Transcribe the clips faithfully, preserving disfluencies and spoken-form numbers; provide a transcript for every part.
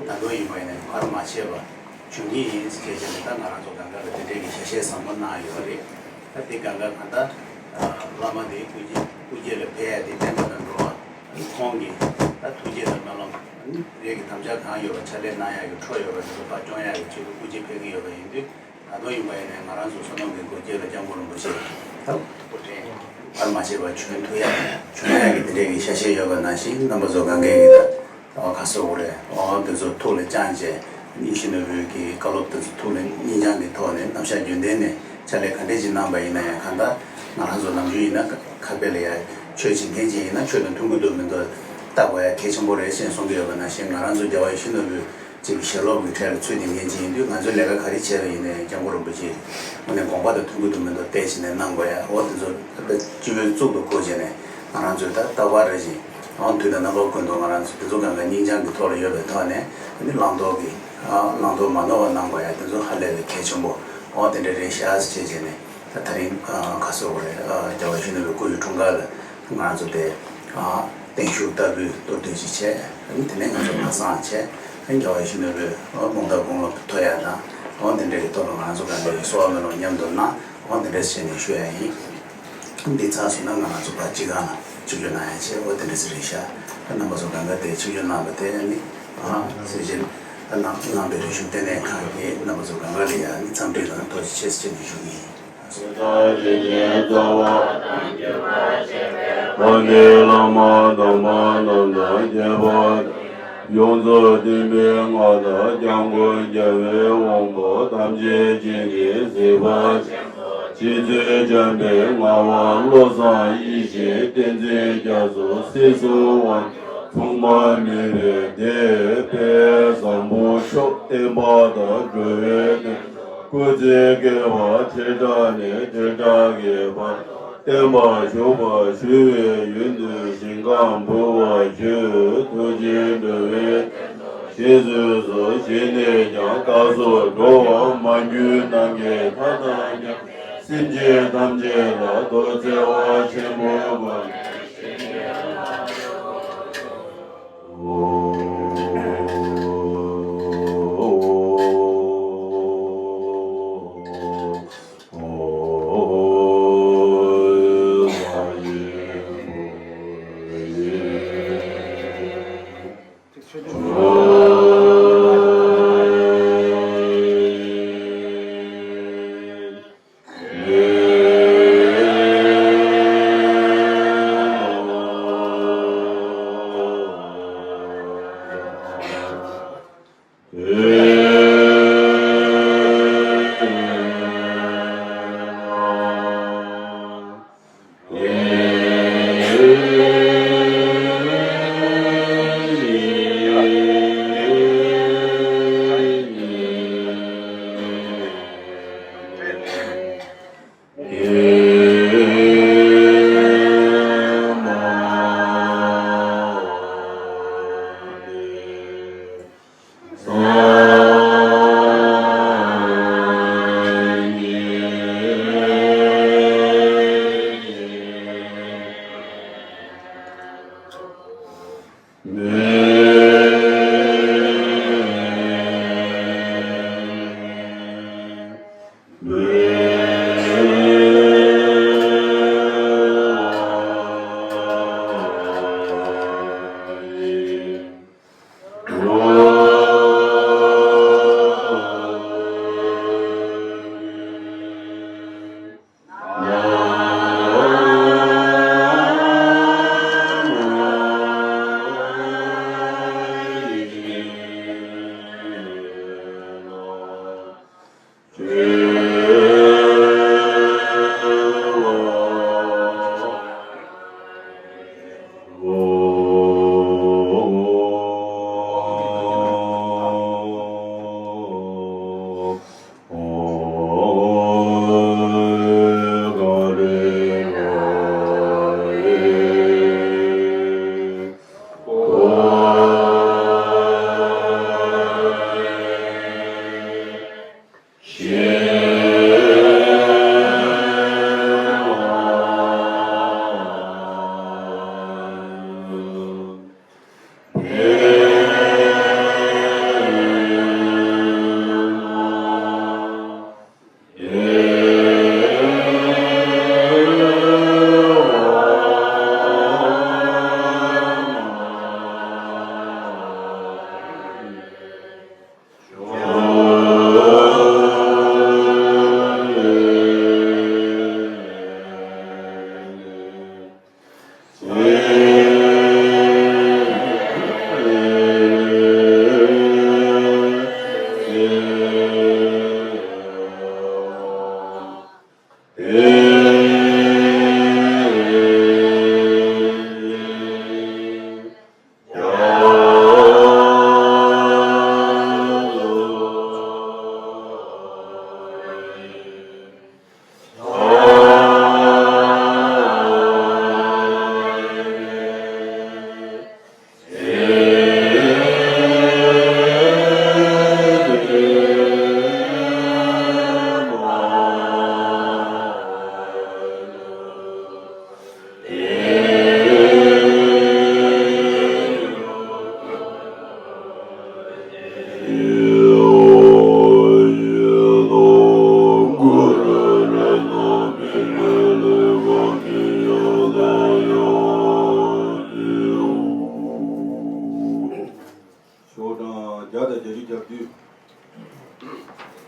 ད་དུང་ཡིན་པ་ཡིན་ན་བར་མ་ཆད་པ་བྱུང་གི་ཡིན་ཟེར་བྱས་ནས། ད་ང་རང་ཚོ་སྒང་ག་ལ་དེ་འདྲའི་གི་ཆ་ཤས་བཟང་པོ་གནང་ཡོད་རེད། ད་དེ་སྒང་ག་གང་ལྟར་བླ་མ་དེའི་སྐུ་སྐྱེ་སྐུ་སྐྱེ་ལ་ཕེབས་ཡ་དེ་བསྟན་པ་དང་འགྲོ་བ། ཁོང་གི་ད་ཐུགས་བསྐྱེད་དང་སྨོན་ལམ་རེད་ཀྱི་དམ་བཅའ་གང་ཡོད་པ་ཕྱག་ལས་གནང་ཡ་གི་འཕྲོ་ཡོད་པ་དེ་ཚོ་ཕར་སྐྱོང་ཡ་གི་ཆེད་དུ་སྐུ་སྐྱེ་ཕེབས་ཀྱི་ཡོད་པ་ཡིན་དུས། ད་དུང་ཡིན་པ་ཡིན་ནའི་ང་རང་ཚོ་བསོད་ནམས་ཀྱི་སྒོ་འབྱེད་ལ་སྐྱབས་མགོན་རིན་པོ་ཆེ་ད་སྐུ་དྲིན་བར་མ་ཆད་པར་བྱོན་ཐུབ་ཡ་བྱུང་ཡ་གི་དེ་འདྲའི་གི་ཆ་ཤས་ཡོད་པ་ནང་བཞིན། རྣམ་པ་ཚོ་གང་གས་ཀྱི་ད་ཨོ་ཁ་སོ་བོ་རེད། ཨོ་དེ་ཚོ་ཐུགས་ལ་བཅངས་བྱས། སྙིང་ཤིང་ནོར་བུའི་གི་བཀའ་སློབ་དེ་ཚོ་ཐུགས་ལ་སྙིང་བཅངས་ཀྱི་ཐོག་ནས་རྣམ་གཞག་རྒྱུན་ལྡན་ནས་ཕྱག་ལས་ག་འདྲས་ཅིག་གནང་པ་ཡིན་ན་ཡང་། གང་ལྟར་ང་རང་ཚོ་ནམ་རྒྱུན་ཡིན་ན་ཁ་དཔེ་ལ་ཡ་ཆོས་བྱེད་མཁན་ཅིག་ཡིན་ན་ཆོས་དང་མཐུན་གྱི་འདུག་མི་འདུག་བལྟ་དགོས་ཡ་གལ་ཆེན་པོ་རེད་ཅེས་གསུང་གི་ཡོད་པ་ནང་བཞིན། ང་རང་ཚོ་རྒྱལ་བ་ཡིད་བཞིན་ནོར་བུའི་ཅིག་ཞལ་སློབ་ཀྱི་གྲས་ལ་ཚུད་བསྡད་མཁན་ཅིག་ཡིན་དུས། ང་ཚོས་ལས་ཀ་ག་རེ་བྱས་པ་ཡིན་ནའི་སྐྱབས་མགོན་རིན་པོ་ཆེ་དངོས་གནས་དགོངས་པ་དང་མཐུན་གྱི་འདུག་མི་འདུག་བལྟས་བྱས་ནས་གནང་དགོས་ཡ། འོ་དེ་ཚོ་སྤྱི་བོའི་གཙུག་ཏུ་བཀུར་བྱས་ནས་ང་རང་ཚོས་ད་རྟག་པར་རེ་བཞིན་འོ་དུས་དང་རྣམ་པ་ཀུན་ཏུ་ང་རང་ཚོ་དེ་ཚོ་གང་ག་སྙིང་བཅངས་ཀྱི་ཐོག་ལ་ཡོད་པའི་ཐོག་ནས། ཨ་ནི་བླང་དོར་གྱི་ཨ་བླང་དོར་མ་ནོར་བ་གནང་དགོས་ཡ་དེ་ཚོ་ཧ་ལས་པའི་གལ་ཆེན་པོ་འོ་དེ་འདྲ་རེད་ཤག་ཟེར་བྱས་བྱས་ནས། ད་ད་རིང་ཨ་ཁ་སོ་བོ་རེད། ཨ་རྒྱལ་བ་ཡིད་བཞིན་ནོར་བུའི་སྐུ་ཡི་འཁྲུངས་སྐར་ལ་ང་རང་ཚོ་དེ་ཨ་བརྟན་བཞུགས་བསྟར་འབུལ་གཏོར་སྟོན་ཅིག་བྱས། ཨ་ནི་དེ་ནས་ང་ཚོ་ལམ་སང་བྱས། ཨ་ནི་རྒྱལ་བ་ཡིད་བཞིན་ནོར་བུའི་ཨ་དགོངས་དག་དགུང་ལོ་མཐོ་ཡ་དང་། འོ་དེ་འདྲ་གི་ཐོག་ལ་ང་རང་ཚོ་གང་ག་གི་གསོལ་བ་སྨོན་ལམ་མཉམ་དུ་གནང་། འོ་དེ་འདྲ་བྱས་ནས་ཞུ་ཡ་ཡིན། འདི་ཚར་སོང་ན་ང་རང་ཚོ་ཕར་སྤྱི་ཁང་ལ་ཆིབས་བསྒྱུར་གནང་ཡ་བྱས། འོ་དེ་འདྲ་ཟིག་རེད་ཤག་ད་རྣམ་པ་ཚོ་གང་ག་དེ་ཆིབས་བསྒྱུར་གནང་བ་དེ་ནི་ཨ་སེར་བྱེས་ཨ་གནང་གནང་བའི་རིག་གཞུང་ལྟེ་གནས་ཁང་གིས་རྣམ་པ་ཚོ་གང་ག་ལ་ཡ་ནི་འཚམས་འདྲི་དང་ཐུགས་རྗེ་ཆེ་ཟེར་ནས་ཞུ་གི་ཡིན། ཡོངས་རྫོགས་བསྟན་པའི་མངའ་བདག་སྐྱབས་མགོན་རྒྱལ་བའི་དབང་པོ་ཐམས་ཅད་ཀྱིས་གཟིགས་པ་ཆེན་པོ་རྗེ་བཙུན་འཇམ་དཔལ་ངག་དབང་བློ་བཟང་ཡེ་ཤེས་བསྟན་འཛིན་རྒྱ་མཚོ་སྲིད་གསུམ་དབང་ ཐོག་མ་མེད་པའི་བདེ་བའི་བཟང་པོ་མཆོག་བསྟན་པ་དང་འགྲོ་བའི་དོན་སྐུ་ཚེ་བསྐལ་པ་ཐེར་གྲངས་ནས་ཐེར་གྲངས་ཀྱི་བར་བརྟན་པར་བཞུགས་པར་ཞུ་བའི་ཡུལ་དུ་ཞིང་ཁམས་འབུལ་བར་ཞུ། ཐུགས་རྗེས་འགྲོ་བའི་དོན་དུ་རྗེས་སུ་བཟུང་། བྱས་ནས་ཀྱང་བདག་སོགས་འགྲོ་བ་མ་གྱུར་ནམ་མཁའི་མཐའ་དང་མཉམ་པའི་སེམས་ཅན་ཐམས་ཅད་ལ་ཐུགས་བརྩེ་བ་ཆེན་པོའི་སྒོ་ནས། ཤོག་གྲངས་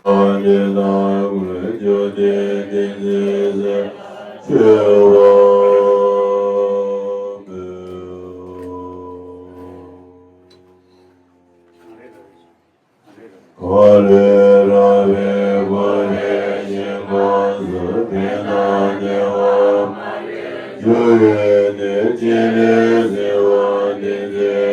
བརྒྱ་དང་བརྒྱད་ཅུ་གྱ་བདུན། ག་ལས་རག་པའི་འཁོར་བའི་ཞིང་ཁམས་སུ། དེ་དག་བདེ་བ་མ་ལུས་འགྱུར་བའི་དོན། ཅི་ལས་གཟིགས་པ་དེ་ཚེ་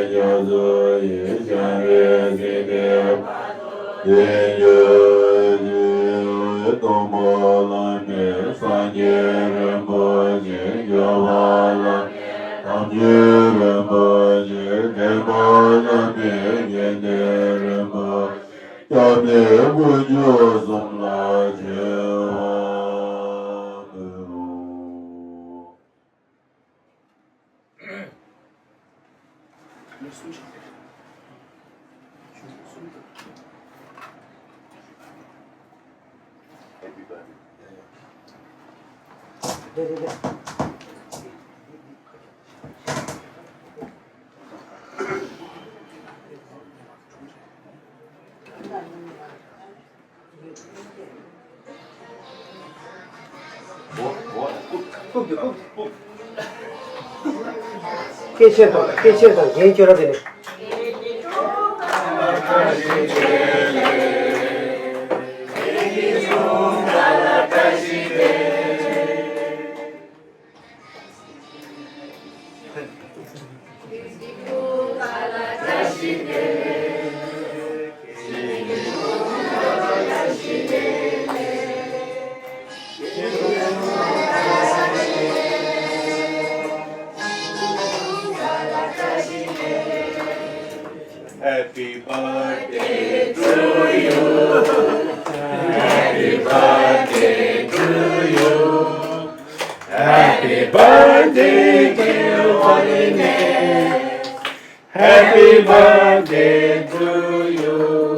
སྟོང་པ་ལ་ནི་སངས་རྒྱས་རིན་པོ་ཆེ། སྐྱོབ་པ་ལ་ནི་དམ་ཆོས་རིན་པོ་ཆེ། བདེན་པ་དམ་པའི་དགེ་འདུན་རིན་པོ་ཆེ། སྐྱབས་གནས་དཀོན་མཆོག་གསུམ་ལ་མཆོད་པ་འབུལ་ལོ། སྐད་ཆེར་གཏོང་། སྐད་ཆེར་གཏོང་། རྒྱན་ཁྱོད་རང་དེ་ནས། Happy birthday to you. Happy birthday to you. Happy birthday, dear Holiness. Happy birthday to you.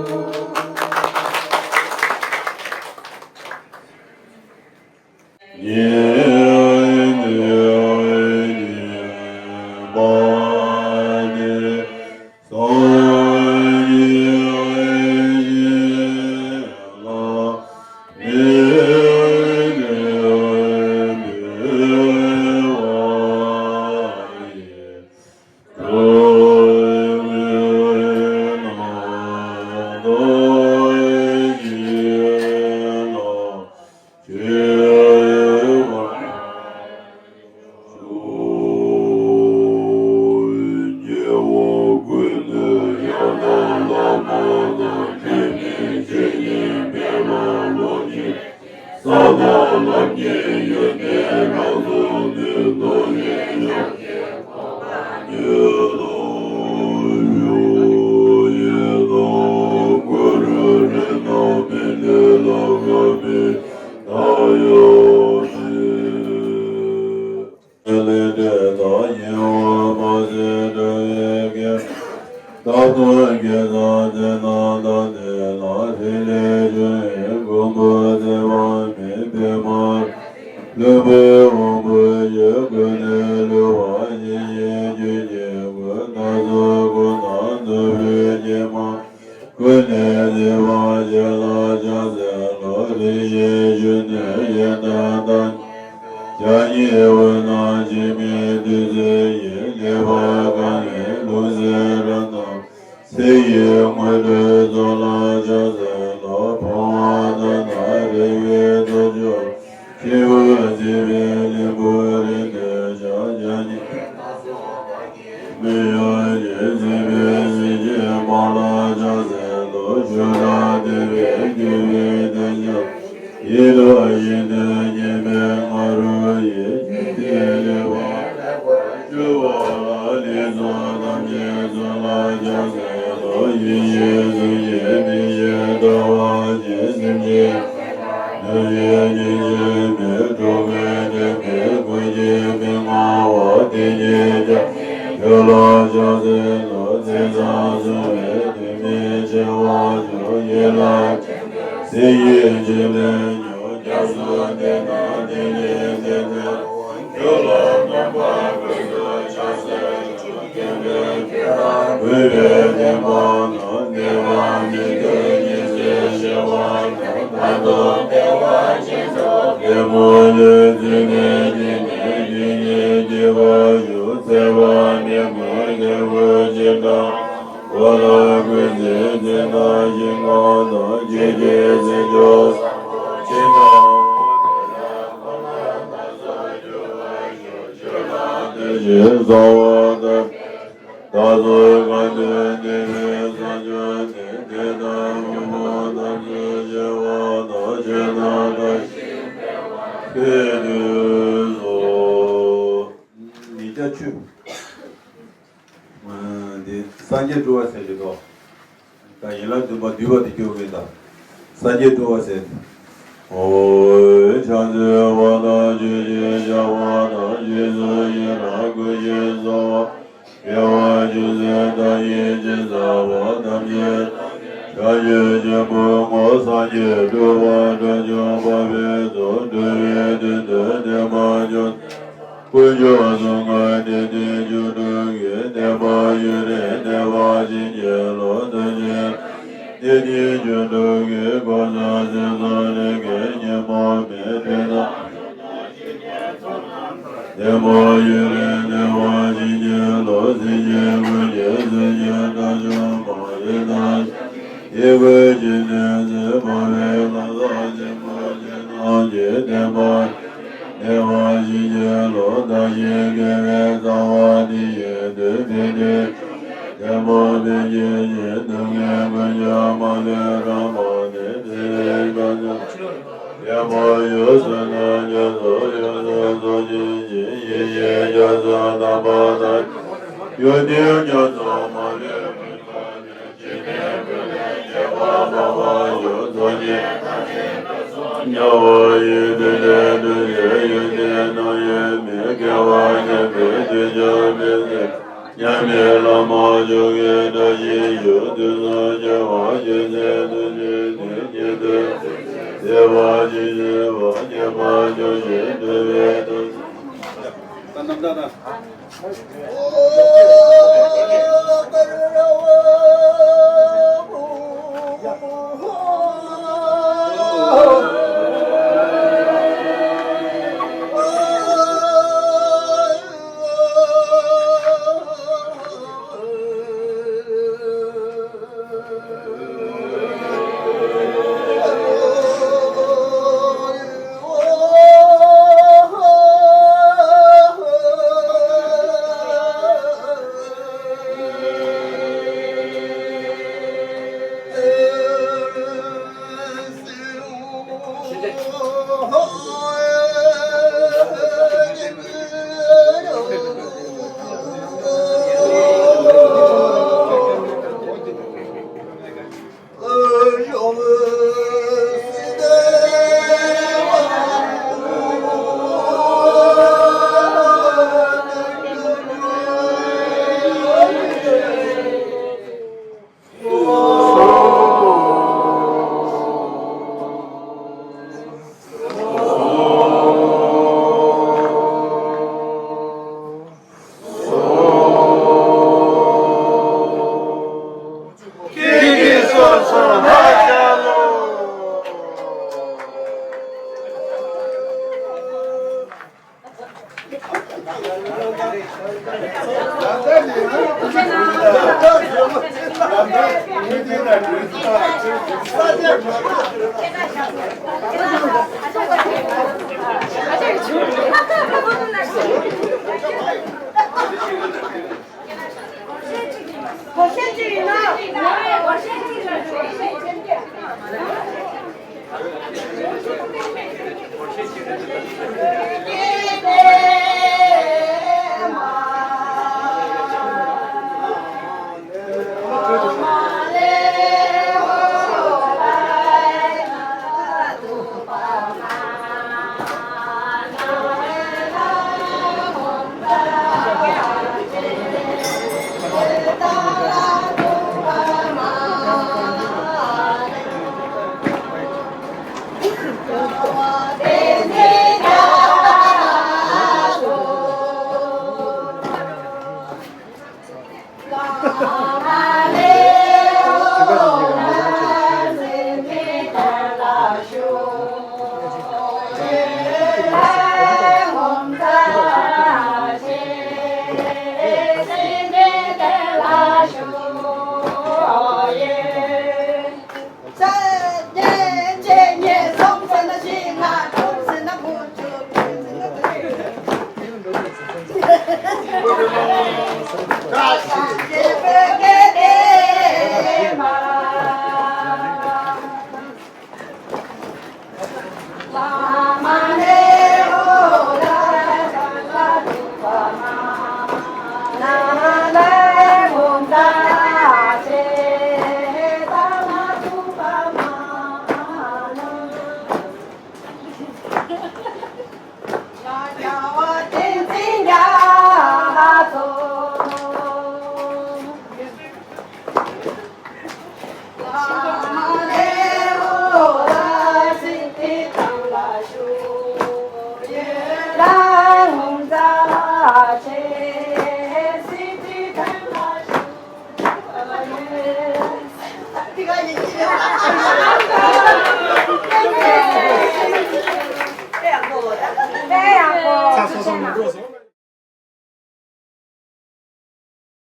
ལྷུན་པོའི་དབང་པོ་ཡི་ཀུན་ནས་བསླུས་པ་ཡི་རྒྱུད་ཀྱི་ཀུན་རྟོག་ཚོགས་ཀུན་ནས་རྫོགས་པའི་སྐྱེས་མ་ཀུན་ནས་བརྩེ་བ་ཞལ་ལ་ཕྱག་འཚལ་ལོ། དེ་བཞིན་གཞོན་ནུའི་ཡི་དམ་དང་། ཞབས་གཉིས་འོད་སྣང་འཆི་མེད་བདུད་རྩི་ཡིས། ཀླས་པ་དཀར་མོའི་ལྷུང་བཟེད་རབ་བསྣམས། ཚེ་ཡི་དངོས་གྲུབ་ཚོགས་ལ་ཕྱག་འཚལ་ལོ། འཕོ་བ་དག་ན་རེ་བའི་གདུང་ཤུགས། སྤྱི་བོར་བརྩེགས་པའི་ལྷུན་པོ་རིང་དུ་ཤར། ཞབས་གཉིས་མི་གཡོ་ཞིང་བརྩེགས་པའི་གཟི་བརྗིད་དམར་ལ་ཕྱག་འཚལ་ལོ། ཆོས་དང་ལྡན་པའི་སྤྲུལ་པའི་སྡེ་ལྔ། ཡིད་དང་ཡིད་དུ་མཉམ་པའི་ང་རོ་ཡིས། འཇིག་རྟེན་ལུས་འཕགས་ལེགས་པར་སྤྱོད་པ་ལ། ལེགས་སོ་ཐམས་ཅད་ཚོགས་ལ་ཕྱག་འཚལ་ལོ། ཡེ་ཤེས་གཟུགས་ཀྱི་མིག་བཞིན་ལྟ་བ་ཅན། སེམས་ཅན་ཐམས་ཅད་སྐྱེ་འཆི་མེད། འགྲོ་ཀུན་འདྲེན་པའི་སྐུ་སྐྱེ་མི་མངའ་བ། དེ་ཉིད་ཀྱང་ཁྱོད་ལ་ཕྱག་འཚལ་ལོ། མཚན་བཟང་བསུ་བའི་དུས་མིན་འཆི་བ་སྐྱོབ། ཡིད་ལ་དྲན་པའི་ཚེ་ཡི་འཆི་ལས་སྐྱོབ། སྐྱབས་སུ་འདི་དང་དེ་ཉིད་དེ་འདྲ་བ། ཁྱོད་ལ་རྣམ་པ་ཀུན་ཏུ་ཕྱག་འཚལ་ལོ། མཁྱེན་པས་ཁྱོད་རང་གུས་པས་བསྟེན་པ་དང་། གནས་པ་མི་བསྐྱོད་ཉི་ཚེ་ཞི་བ་དང་། མཐར་ཐུག་བདེ་བ་ཅན་དུ། ལྟད་མོ་ལས་བརྩེ་ནས་སྐྱེས་ནས། སྐྱེ་གཉིས་སྐྱེ་བར་ཤོག་ཚེ་དཔག་མེད་ཀུན་དགེ་བའི་བྱེ་བྲག་འཁོར་ལོ་ཀུན་གཟིགས་མཚན་དང་ཞིང་ཁམས་དང་། ཇི་སྐད་སྲས་མཆོག་བཟང་པོ་ཇི་ལྟ་བ། དེ་ལ་ཕན་ལ་མཐའ་ཡས་གྱུར་པར་ཤོག་ཆོས་ལ་དད་ཅིང་གསོལ་བ་བཏབ། བདག་སོགས་གང་འདུལ་བདེ་བའི་གསུང་བྱོན་ཏེ། དེ་དག་ཕུང་པོ་ འདི་སངས་རྒྱས་སྤྲུལ་པ་ཟེར་གྱི་འདུག་ད་ཡན་ལག་བདུན་པ་བསྡུས་པ་དེ་སྐྱོར་གྱི་ད། སངས་རྒྱས་སྤྲུལ་པ་ཟེར། ཨོ། ཕྱག་འཚལ་བ་དང་མཆོད་ཅིང་བཤགས་པ་དང་། རྗེས་སུ་ཡི་རང་བསྐུལ་ཞིང་གསོལ་བ། དགེ་བ་ཅུང་ཟད་བདག་གིས་ཅི་བསགས་པ། ཐམས་ཅད་བྱང་ཆུབ་ཆེན་པོའི་ངོ་། སངས་རྒྱས་སྤྲུལ་པ་དགྲ་བཅོམ་པ་དཔལ་མཛོད། འགྲོ་བའི་དོན་དུ་བདེ་བ་ཅུང་ཟད། དཀོན་མཆོག་གསུམ་ཀ་གནས་བརྟན་བཅུ་དྲུག་གི། གནས་མ་ཡུན་རིང་གནས་པ་ཕྱིན་ཅི་ལོག། དོན་ཆེན་གནས་བརྟན་བཅུ་དྲུག་གི། གོ་ས་སེམས་ཙམ་རིགས་ཀྱི། ཉོན་མོངས་མེད་པའི་ནང་། གནས་མ་ཡུན་རིང་གནས་པ་ཕྱིན་ཅི་ལོག། སེམས་ཅན་ཀུན་གྱི་སེམས་ཅན་དགྲ་བཅོམ་པ། རིགས་དང་ཡི་གེ་ཇི་སྙེད་ཚེ་འཕོ་བའི་ལམ་ཟབ་ཆེན་པོ་ཕྱི་ནང་གི། གནས་མ་གནས་པ་ཕྱིན་ཅི་ལོག། བདག་གཞན་དགེ་བའི་རྩ་བ་འདི་ཡི་དོན། ཕན་བདེའི་ཕྲིན་ལས་མ་འབད་བར་བྱས་ཤིང་། སྡུག་བསྔལ་ཀུན་ཀྱང་མ་ལུས་རབ་སྤངས་ཏེ། དེ་ཡི་བཀའ་དྲིན་ལས་མ་གཡོས་བསོད་ནམས་ཉམས་སུ་ཡོངས་སུ་རྫོགས་བྱེད་ཅིང་། ཡེ་ཤེས་རྒྱ་མཚོ་དམ་པ་དང་། ཡོན་ཏན་རྒྱ་མཚོ་མ་ལུས་འཕེལ་བ་དང་། ཉེ་བར་མ་བྱོན་རྫོགས་ཆེན་དམྱལ་བ་ཡི། དེ་ལས་གྲོལ་ཞིང་ཡོན་ཏན་རྣམ་གཡེང་མེད། སྐྱེ་བ་མྱ་ངན་འདས་ཀྱང་མི་འཛད། མཉམ་མེད་བླ་མ་མཆོག་གི་བཀྲ་ཤིས་ཤོག། དུས་གསུམ་རྒྱལ་བ་སྤྱན་རས་གཟིགས་ཀྱི་དེ་ཉིད་དུ། བདེ་བ་ཇི་སྙེད་པ། མཉམ་པར་སྦྱོར་ཞིང་གྲོལ་བའི་དོན།